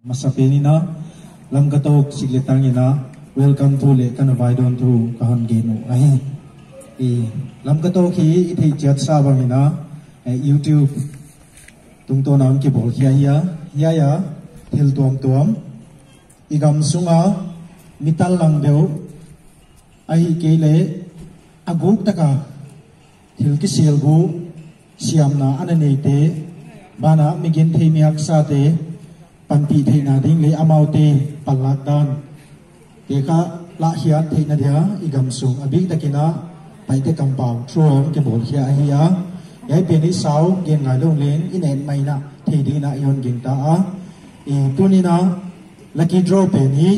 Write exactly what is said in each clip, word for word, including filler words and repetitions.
Masapen in a, Lamka Talk sik leh tang in a, welcome thu leh ka na vaidawn thu ka hon gen uh ahi. I, Lamka Talk hi i theih chiat sa bang in a, eh, YouTube tungtawn a hon kibawl khia hi a, hiai a, thil tuamtuam, i gam sung a, mi tan lang deuh, ahihkeileh, a guk tak a, thil kisel guk, siamna ana neite, banah mi genthei mi haksate, panpih theihna ding leh amaute, panlak dan, te kha lah hiat theihna dia, i gam sung a bik tak in a, Paite kampau, thu hon kibawl khia ahi a, hiai pen i sau, gen ngailou leng, i en mai in a, thei ding in a, i hon gingta a, i tuni in a, lucky draw pen hi,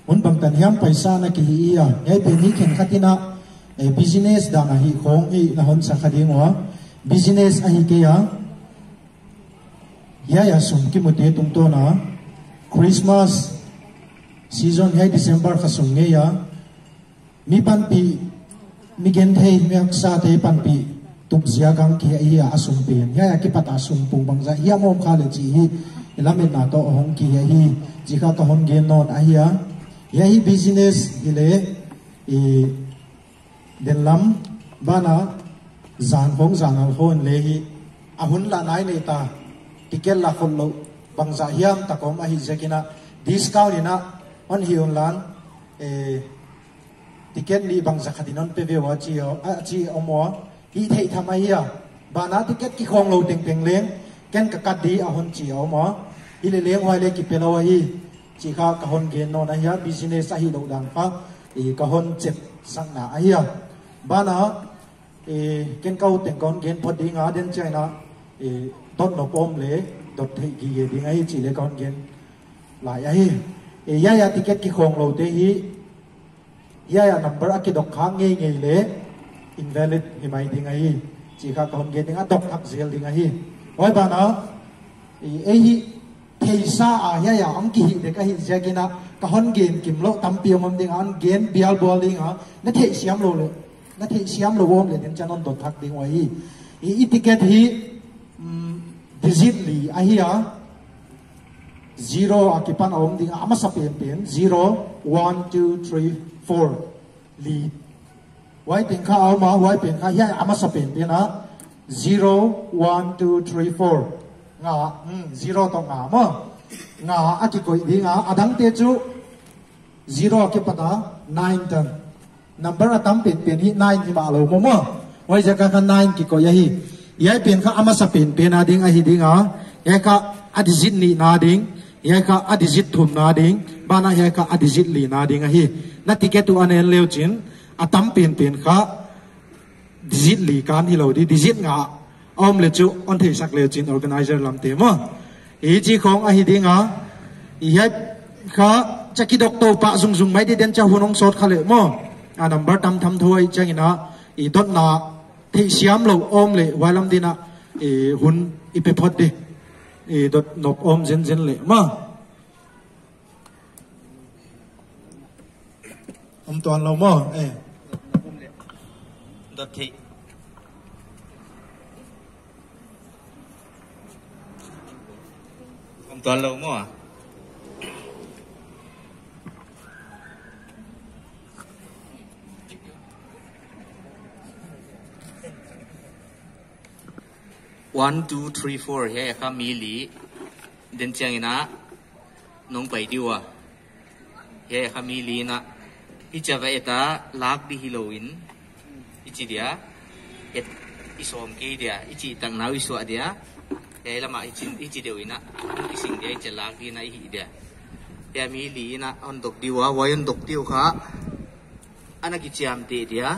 hun bangtan hiam paisa na kihih a, hiai pen hi khenkhat in a, eh, business dan a hih khong hi na hon sa kha ding ua, business ahihkei a, hiai a sum kimute tungtawn a, Christmas season hiai December kha sung ngei a, mi panpih, mi genthei, mi haksate panpih, tup ziak a hong kihei hi a, a sum pen. Hiai a kipat a sum pung bangzah hiam om kha leh chih hi, i lametna toh hong kihei hi, chih kha ka hon gen nawn ahi a. Hiai hi business hi leh, i, den lam, banah, zan hong zan hong hon leh hi, a hun lah nai nei ta, ticket lah khollou, bangzah hiam tak om ahih ziak in a, discount in a, hon hi un lan, eh, ticket nih bangzah khat in hon pe ve ua chi a, a chi om ua, hih theih tham ahi a, banah ticket kikhong lou tengteng leng, ken ka kat di a hon chi a om ua, hileh leng huai leh kipe lou ahi, chih kha ka hon gen nawn ahi a, business ahihlouh dan kha, i ka hon chep sakna ahi a. Banah, i ken ka ut teng ka hon gen phot ding a, den chiang in a, i dot nop om leh, dot theih gige ding ahi chih leh ka hon gen lai ahi. I hiai a ticket kikhong loute hi, hiai a number a kidok khak ngeingei leh, invalid hi mai ding ahi. Chih kha ka hon gen ding a, dok thak zel ding ahi. Huai banah, i, ei hi, theisa a hiai a hong kihih dek ahih ziak in a, ka hon gen kimlouh tampi om ding a, hon gen bialbual ding a, na theihsiam lou leh, na theihsiam lou om leh den chiang in hon dot thak ding uh ahi. I, i ticket hi, mm, digit li ahi a, zero a kipan a om ding a, a masapen pen, zero, one, two, three, four, li. Huai teng kha a om a, huai pen kha hiai a masapen pen a, zero, one, two, three, four. Nga, hmm, zero toh nga maw. Nga a kikoih ding a, a dangte chu zero a kipat a, nine tan. Number a tam penpen hi nine hi mah lou maw maw. Huaiziak a kha nine kikoih ahi. Hiai pen kha a masapen pen a ding ahi ding a. Hiai kha a digit nihna ding. Hiai kha a digit thumna ding. Banah hiai kha a digit lina ding ahi. Na ticket uh a en le uchin, a tam penpen kha digit li kan hilou di, digit nga a om leh chu hon theisak le uchin organizer lamte maw. Hichi khong ahi ding a, hiai kha cha kidok tou pah zungzung mai di, den chiang hun hong sawt kha leh maw. A number tam tham thou ahih chiang in a, i dotna theihsiam lou om leh, huai lam din a, i hun i pe phot di. I dot nop om zenzen leh maw. Om tuan lou maw, eh. Dot theih. Om tuan lou maw. One, two, three, four, hiai kha mi li. Den chiang in a, nong pai di ua. Hiai kha mi li in a, hichia va et a, lak di hilou in, i chi dia, et i sawm kei dia, i chih tak nau i suah dia, hiai lam a i chi, i chi deuh in a, i sing dia, hichia lak di in a i hih dia. Hiai mi li in a, hon dok di ua, huai hon dok di uh kha, ana kichiamteh dia,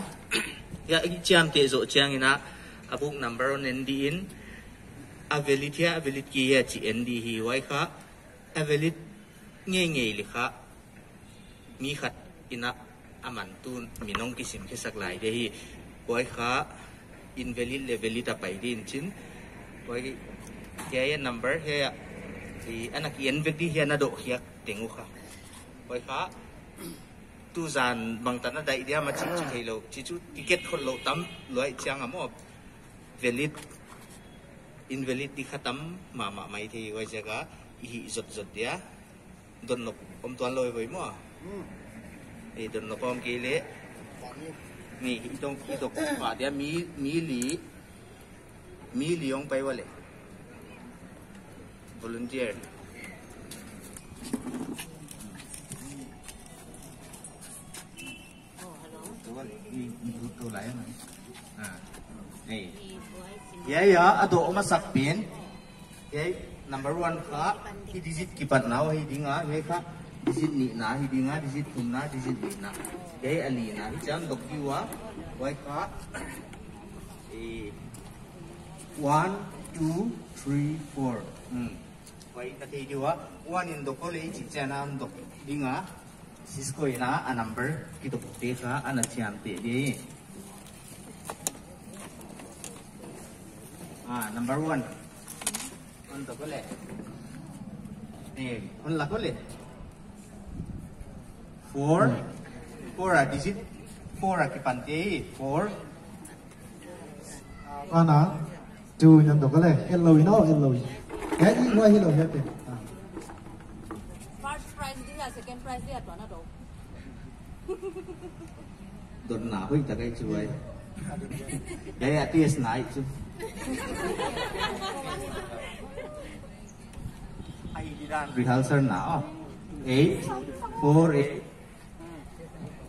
hiai kichiamteh zoh chiang in a, a book number hon en di in, a valid hia, a valid kei hia chih en di hi, huai kha, a valid ngeingei leh kha, mi khat in a, a man tu min hong kisim khe sak lai di hi, huai kha, invalid leh valid a pai di in chin, huai, hiai a number hiai a, i, ana ki en vek di hiai a na doh khiak teng uh kha, huai kha, tuzan bangtan a daih dia mah chih chi theilou, chih chu ticket khollou tam lua ahih chiang a maw, valid, invalid di kha tam mahmah maithei, huaiziak a, Hi zot zot dia. Dot nok om tuan lou ve maw. Hmm. Ei dot nok om kei leh. Ni hi dong hi dok pa dia mi mi li. Mi li ong pai ua leh. Volunteer. Tu, tu, tu lai na. Ah. Ei. Ya, ya, a dok masak pen. Ei, number one kha, hi digit kipatna uh hi ding a, ei kha, digit nihna hi ding a, digit thumna, digit lina. Ei, a lina, hi chiang dok di ua, huai kha, ei, one, two, three, four. Hmm. Huai na thei di ua, one in dok leh, chi chiang a dok ding a, Cisco in a number kidok te kha ana chiam te di. Ah, number one. Hon dok leh. Eh, hon lak leh. Four. Four a digit. Four a kipan te. Four. Ana, tu nyan dok leh, hello ino, hello. Ya, i wa hello ya pen. Ah. First prize dia, second prize dia, tu ana dok. Dot na hoi ta kai chu ai. Ya, ya, tis na ai chu. Ai di dan rehearsal na, oh. Eight, four, eight.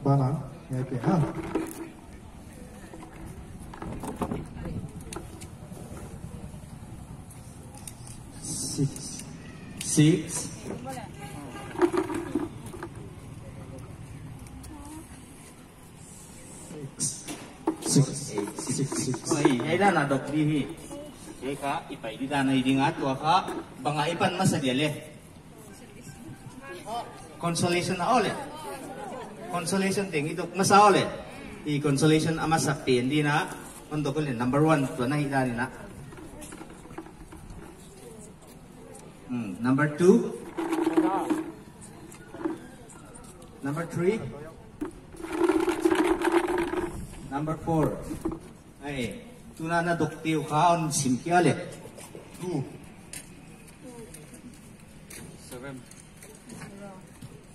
Bana, ya ke, ha. Six. Six. Six. Six. Six, six. Oi, ei dan a dok di hi. Ei kha, i pai di dan a i ding a tua kha, bang a i pan masa dia leh. Consolation a ole. Consolation teng i dok masa ole. I consolation a masa pen di na. Hon dok ole number one tu na hi da ni na. Hmm, number two. Number three. Number four. Ai, tu na na dok teu kha hon sim kia leh. Two. Seven.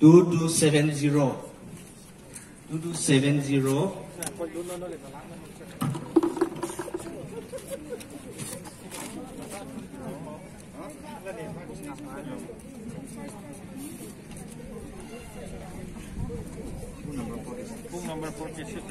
Two two seven zero. Two two seven zero. Phone number forty-six.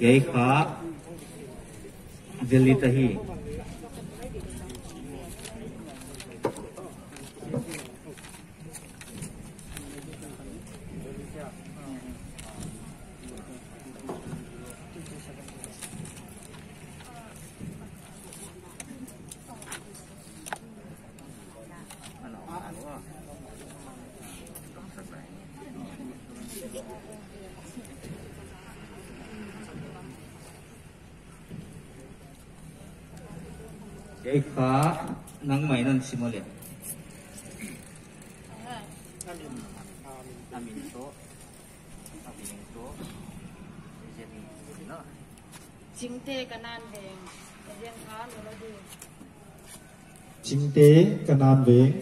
Ei kha, Delhi ta hi. Ei kha, nang mai nan sim ole. Amin to. Amin to. Jenny, no? Chingte Kanan Veng. Agent kha Melody. Chingte Kanan Veng.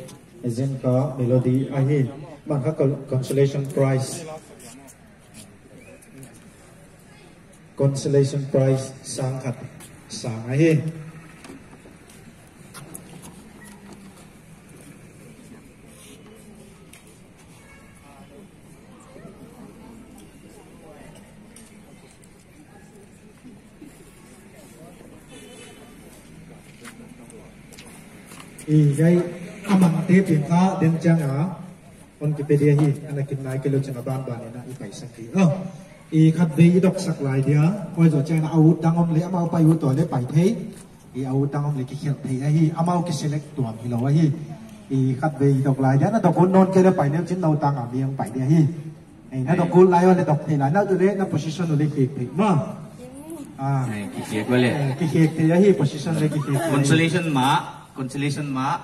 Agent kha Melody ahi. Bang kha col-, consolation prize. Consolation prize sang khat sang ahi. I gai amang te pen kha den chang a. Hon kipe dia hi, ana kin nai kilo chang a banban in a i paisak di. Oh. I khatvei i dok sak lai dia, huai zoh chiang a ut dang om leh amau pai ut tua leh pai thei. I a ut dang om leh kikhelh thei ahi, amau kiselect tuam hilou ahi. I khatvei i dok lai dia, na dok ut nawn kei leh pai leh chin nou tang a mi hong pai dia hi. Eh, na dok ut lai ua leh dok thei lai, na ut leh na position uh leh khiak thei maw. Ah. Eh, kikhek ua leh. Eh, kikhek thei ahi, position leh kikhek thei. Consolation mah, consolation mah.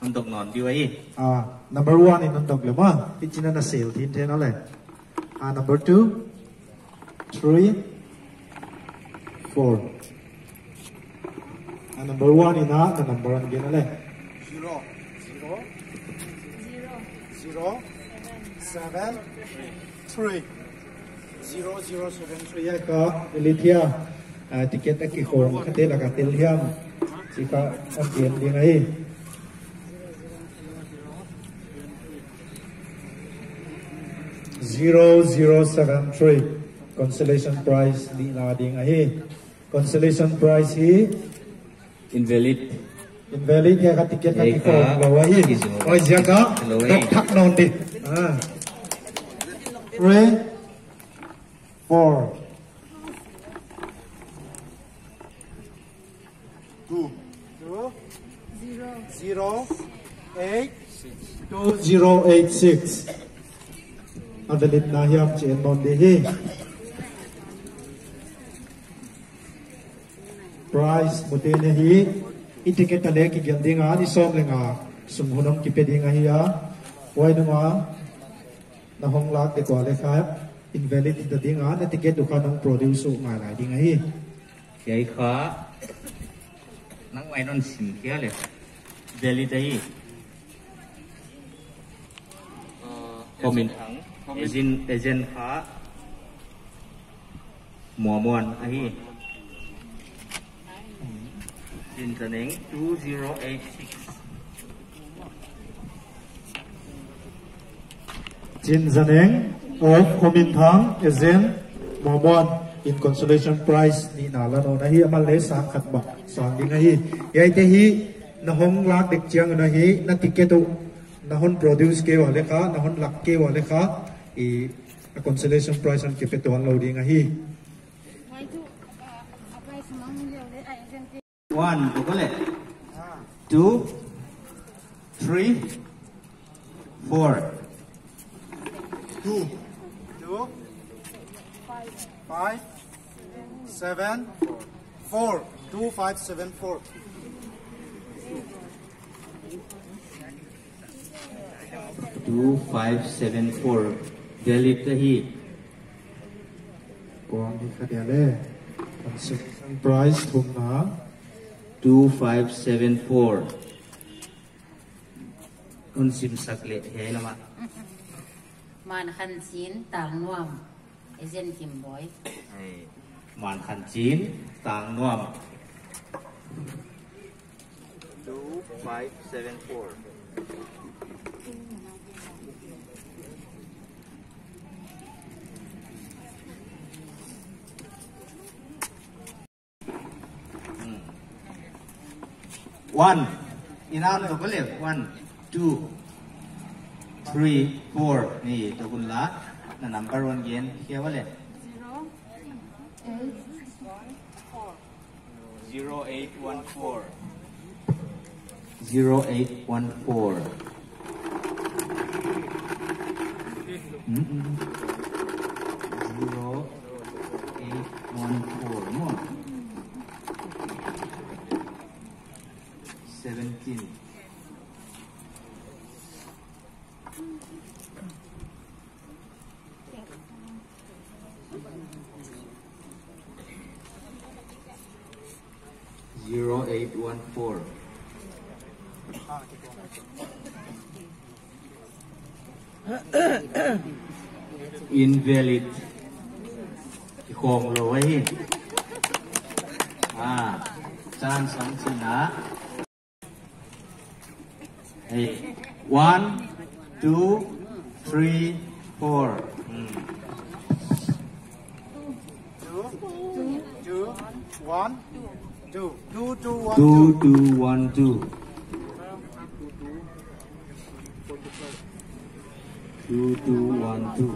Hon dok nawn di uh ahi. Ah, number one in hon dok leh maw. Hichi in na sel thin thei na leh. Ah, number two, three, four. Ah, number one in a, na number one gen na leh. Zero, zero, zero, seven, three. Zero zero seven three a ka, Elite hia, ah, ticket a kikhong, kate lak a tel hiam. Chih kha, a gen ding ahi. Zero zero seven three. Consolation prize nihna ding ahi. Consolation prize hi invalid. Invalid, hiai kha ticket kha kikhong lou ahi. Huai ziak a dok thak nawn di. Ah. Three, four. Two. Two. Zero. Zero. Eight. Two zero eight six. A valid na hiam chih en nawn di hi. Prize mute na hi. I ticket a leh kigelh ding a, ni sawm leh nga sung hun hong kipe ding ahi a. Huai nung a na hong lak dek ua leh kha invalid hita ding a, na ticket uh kha nong produce uh ngai lai ding ahi. Hiai kha nang mai non sim kia leh. Valid ahi. Comment. Agent, agent kha Muamuan ahi. Chin Zaneng two zero eight six. Chin Zaneng of Hominthang, agent Muamuan in consolation prize nihna la nawn ahi, aman leh sang khat mah sang ding ahi. Hiaite hi na hong lak dek chiang un ahi, na ticket uh na hon produce kei ua leh kha, na hon lak kei ua leh kha, i a consolation prize hon kipe tuan lou ding ahi. One, tu ko le. Two, three, four. Two. Two. Five. Seven. Four. Two five seven four. Two five seven four. Valid ahi. Kuang hi kha dia le. Consolation prize thumna. Two five seven four. Hon sim sak le hiai lam ah. Mankhanchin Tangnuam. Agent Kimboi. Hai. Mankhanchin Tangnuam. Two five seven four. Hmm. One. Inam tu ko le. One, two, three, four. Ni tu kun la. Na number one gen. Kia wale. Zero eight one four. Zero eight one four. Zero eight one four. Mm-mm. Zero eight one four. Mo. Seventeen. Zero eight one four. Invalid. Kikhong lou ahi. Ah, chance ang china. Hey, one, two, three, four. Hmm. Two, two, one, two. Two, two, one, two. Two, two, one, two.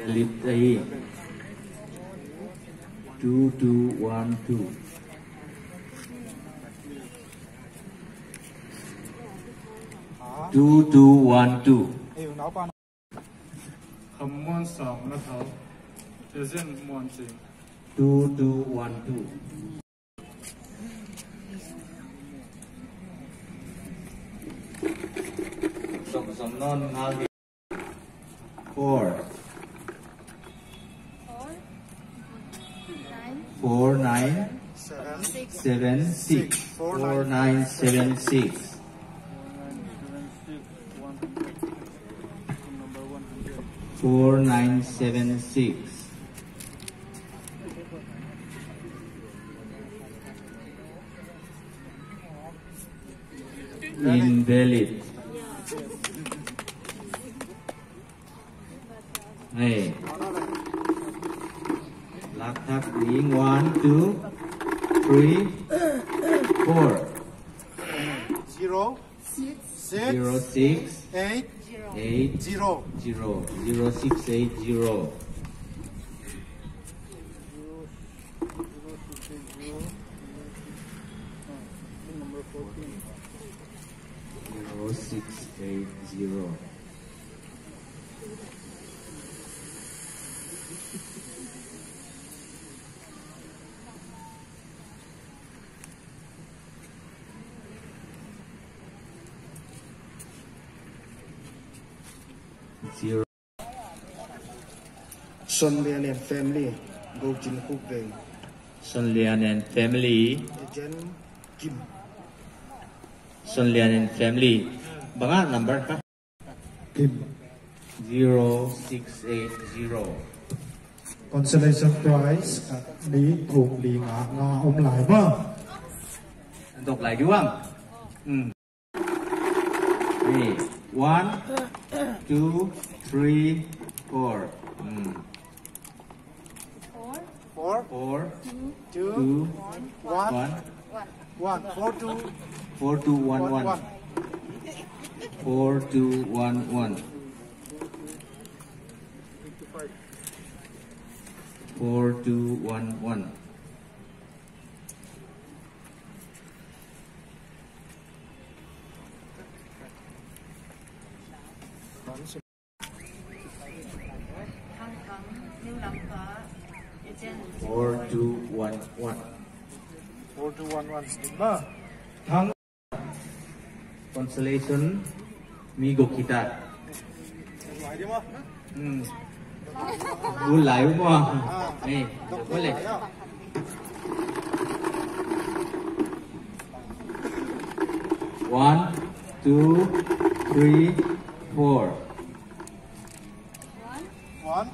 Valid ahi. Two two one two. Two two one two. Khammuansawm Nathau. Agent Muanching. Two two one two. Som, som non ngal. Four. Four nine. Four nine seven six. Seven six. Four nine seven six. Four nine seven six. Invalid. Hey. Lak thak ding. One, two, three, four. Zero. Six. Six. Zero six. Eight. Eight. Zero. Zero. Zero six eight zero. Zero six eight zero. Zero. Son Lian and family, Go Chin Kuk Veng. Son Lian and family. Agent Kim. Son Lian and family. Bang a number ka? Kim. Zero six eight zero. Consolation prize, ah, ni thum li nga nga om lai ba. Dok lai di uang. Hmm. Hey, one, two, three, four. Hmm. Four. Four. Two. Two. One. One. One. Four two. Four two one one. One. Four two one one. Four two one one. Four two one one. Four two one one. Thang. Consolation, mi gokita. Hmm. Gulai mo. Eh, boleh. One, two, three, four. One,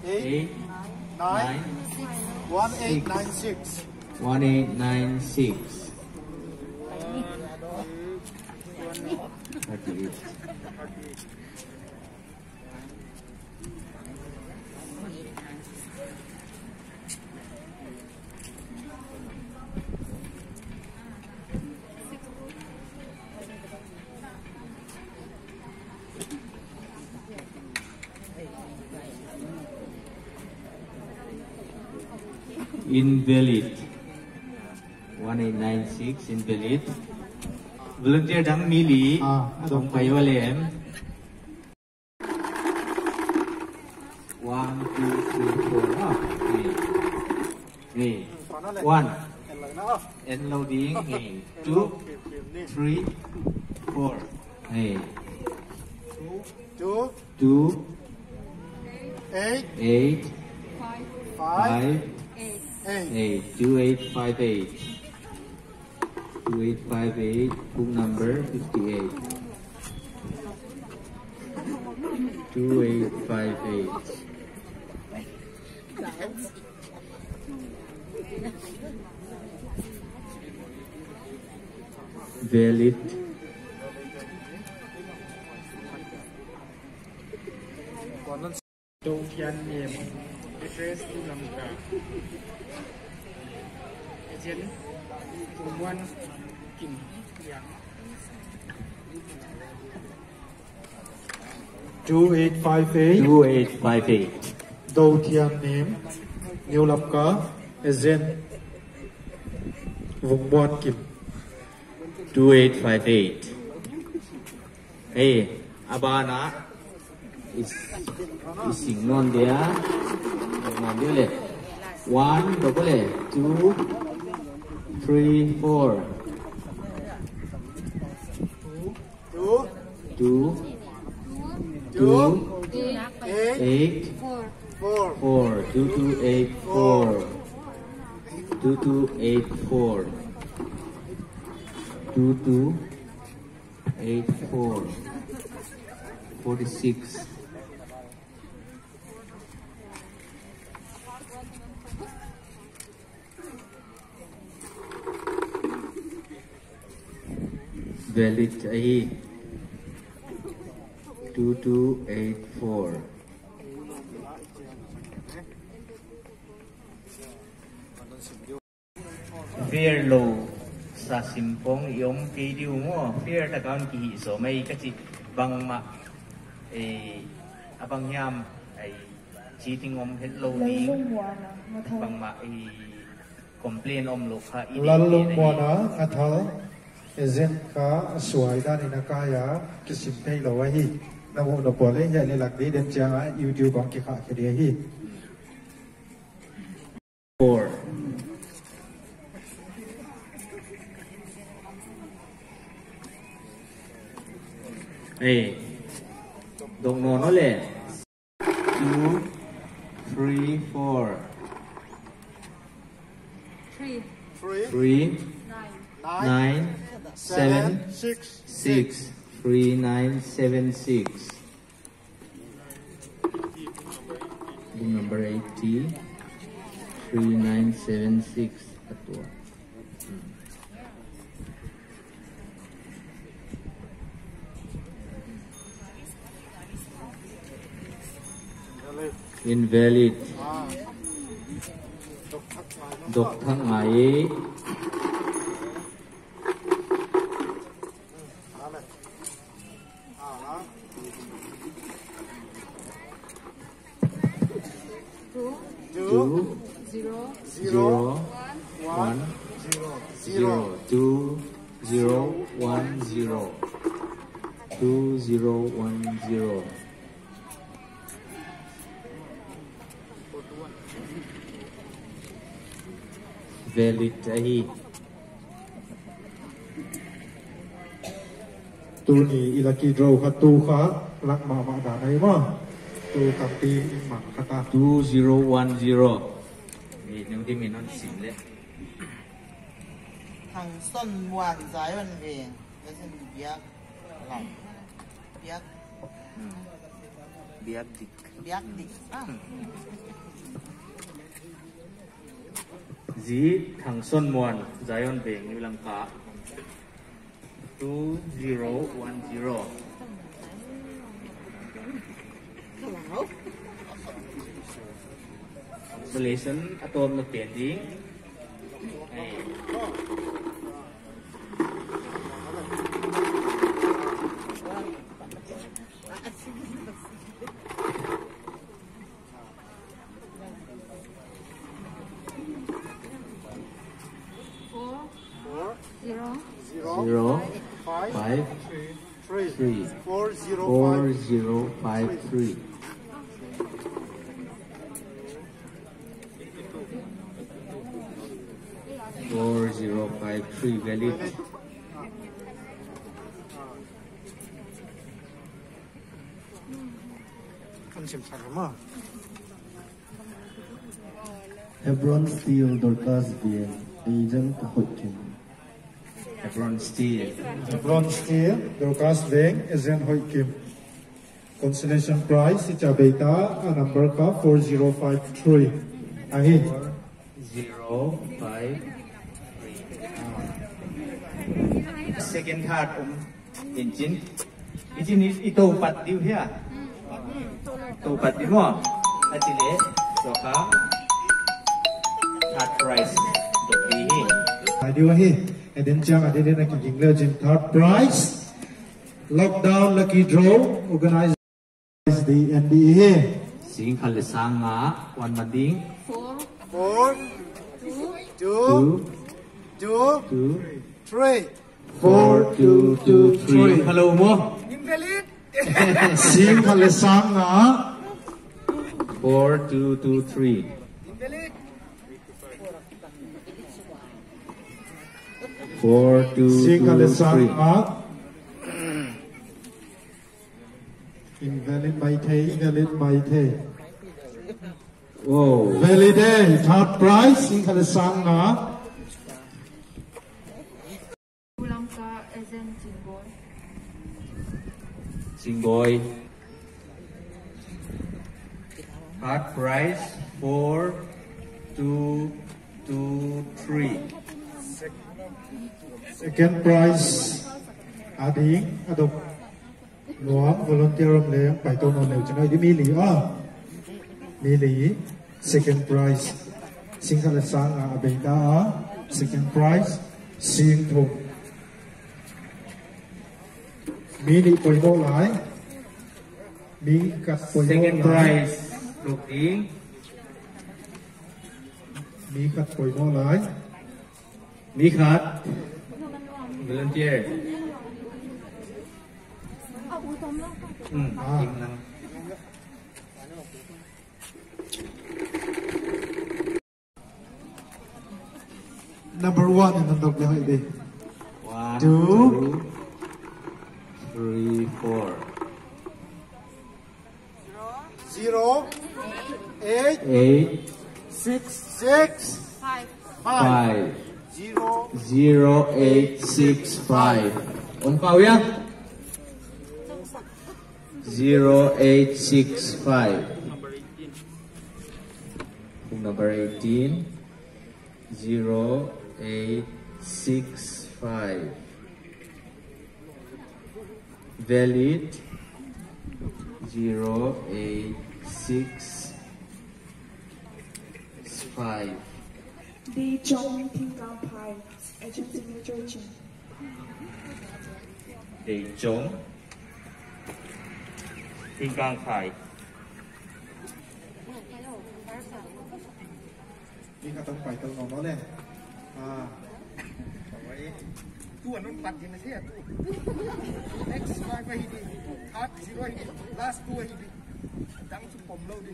eight, eight, nine, nine, one eight nine six. One eight nine six. Thirty-eight. Invalid. One eight nine six, invalid. Volunteer dang mi li. Ah, song pai wa lem. One, two, three, four, ah. Ni. Ni. One. En lou ding. Ni. Two, three, four. Ni. Two. Two. Eight. Eight. Five. Five. Eight. Eight. Two eight five eight. Two eight five eight, book number fifty-eight. Two eight five eight. Valid. Tong Thian Niam, address Lamka. Agent Pu Muan Kim Liang. Two eight five eight. Two eight five eight. Dothiannim, New Lamka, agent Vungmuankim. Two eight five eight. Hey, a ban ah i s-, i sing nawn dia. Nawn dia leh. One, double leh. Two, three, four. Two. Two. Two. Two. Eight. Eight. Four. Four. Four. Two two eight four. Two two eight four. Two two eight four. Forty-six. Valid ahi. Two two eight four. Fair lou sa sim pong i om kei diu maw, fair taka hon kihih sawm mai ka chih bangmah, eh, a bang hiam, eh, cheating om het lou ni. Lalung wana, mathal. Bangmah, eh, complain om lou kha i Lalung wana, mathal. Agent kha suai dan in a kai a, kisim theilou ahi. Na mu na pua leh hiai leh lak di den chiang a, YouTube ah kikhah khe di ahi. Four. Hey. Dong no no le. Two, three, four. Three. Three. Three. Nine. Nine. Nine. Seven. Seven. Six. Six. Three nine seven six. Room number eighty, three nine seven six. Atua. Invalid. Dok thak ngai. Two. Two. Zero. Zero. One. One. Zero. Zero. Two. Zero. One. Zero. Two. Zero. One. Zero. Valid ahi. Tuni i lucky draw kha tu kha lak mahmah dan ahi maw. Tu tampi in mang kha ta. Two zero one zero. Ni nung di min hon sim le. Thangson Muan Zion Veng. Biak. Lam. Biak. Hmm. Biak dik. Biak dik. Ah. Zi Thangson Muan, Zion Veng, New Lamka. Two zero one zero. Consolation a tawpna pen ding. Hey. Four. Four. Zero. Zero. Five. Five. Three. Three. Four zero five. Four zero five three. Four zero five three valid. Kan sim sa ma. Hebron Steel, Dorcas Veng, agent Hoih Kim. Hebron Steel. Hebron Steel, Dorcas Veng, agent Hoih Kim. Consolation prize, i cha beita, a number kha four zero five three. Ahi. Zero five three. Second card, um, in chin. I chin i, i tou pat diu hia. Tou pat diu mo. A chi le, so kha. Third prize. Dok di hi. Ai diu hi. And then chiang a di le na ki ging le chin third prize. Lockdown lucky draw organized. Prize di en ding hi. Sing khat leh sang nga, kuan man ding. Four. Four. Two. Two. Two. Two. Three. Four, two, two, three. Hello, mo. Invalid. Sing khat leh sang nga. Four, two, two, three. Invalid. Four, two, two, three. Sing khat leh sang nga. Invalid maithei, invalid maithei. Oh. Valid eh, third prize, sing khat leh sang nga. Lamka Ezen Chingboi. Chingboi. Third prize, four, two, two, three. Second prize, Ading, Adok. Nuam, volunteer om leng, pai tou nawn leu chin ahi di mi li a. Mi li, second prize. Sing khat leh sang nga a bei ta a. Second prize, sing thum. Mi nih poimoh lai. Mi khat poimoh lai. Second prize, luk ding. Mi khat poimoh lai. Mi khat. Volunteer. Hmm, ah. Team lang. Number one in the top leh. One, two, two, three, four. Zero, eight, eight, six, six, five. Five. Zero. Zero eight six five. Om kau ya? Zero eight six five. Number eighteen. Zero eight six five. Valid zero eight six five. Dei Chong Thingkangphai, agent signature chin. Dei Chong Thingkangphai. Ni ka tong pai tong no le. Ah. Tu anun pat din na siya tu. Next five ahi di. Third zero ahi di. Last two ahi di. Dang chu pom lou di.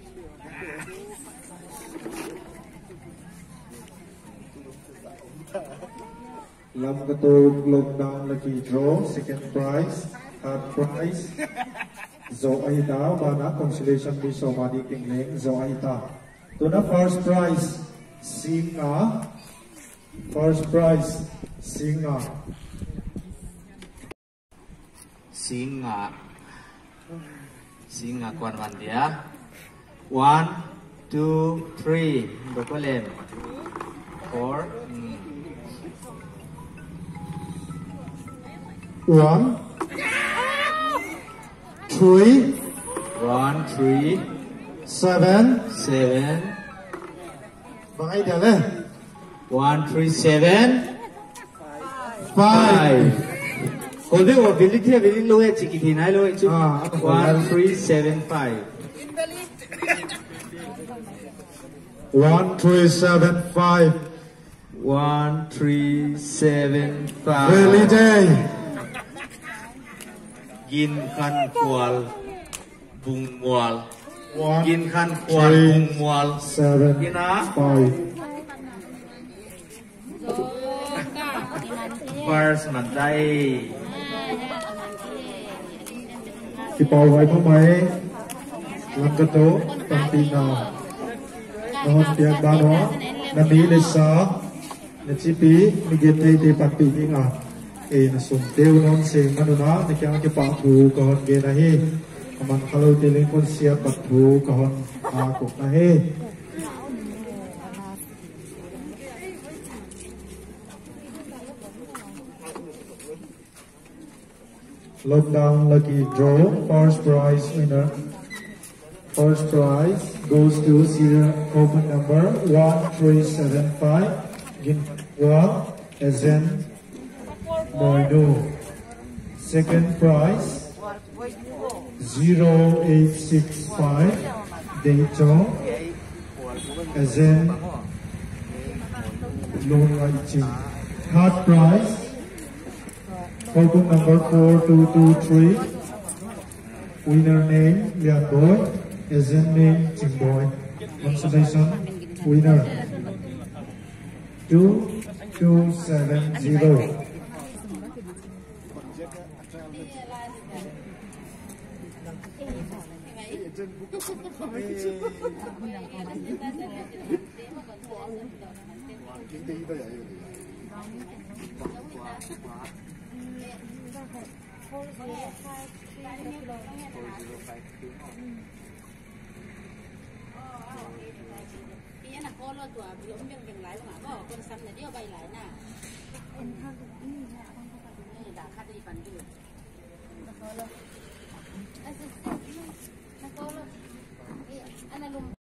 Lamka Tok lockdown lucky draw, second prize, third prize. Zoh ahi ta, bana consolation mi sawm a di king leng, zoh ahi ta. Tuna first prize, sing nga. First prize, sing nga. Sing nga. Sing nga kuan man dia. One, two, three. Berapa lem? Four. Hmm. One. Three. One, three. Seven. Seven. Bang ai dia leh. One three seven five. Kau dek wa bilik dia, bilik lo ya, chiki dinai lo ya, chu. Ah, apa? One three seven five. One three seven five. One three seven five. Valid eh. Gin Khan Khual. Bungmual. One, Gin Khan Khual, three, Bungmual. Seven, Gina? Five. First man tai. Kipahhuai mahmah e. Lamka Tok, panpihna. Na hon piak ban uah. Na mi leh sa. Na chipi, mi gen theite panpih ding a. E, na sum teuh non seng man un a, na kiang kipahthu ka hon gen ahi. A man kha loute leng kon siam pan thu ka hon, a, kok ahi. Lockdown lucky draw, first prize winner. First prize goes to serial open number one three seven five, Gin Khan Khual, Ezen Moinu. Second prize, Zero eight six five, Deichong, Ezen, Lon Wai Ching. Third prize, Khaokun number four two two three. Winner name, Lian Boy. Ezen name, Ching Boy. Consolation winner, two two seven zero.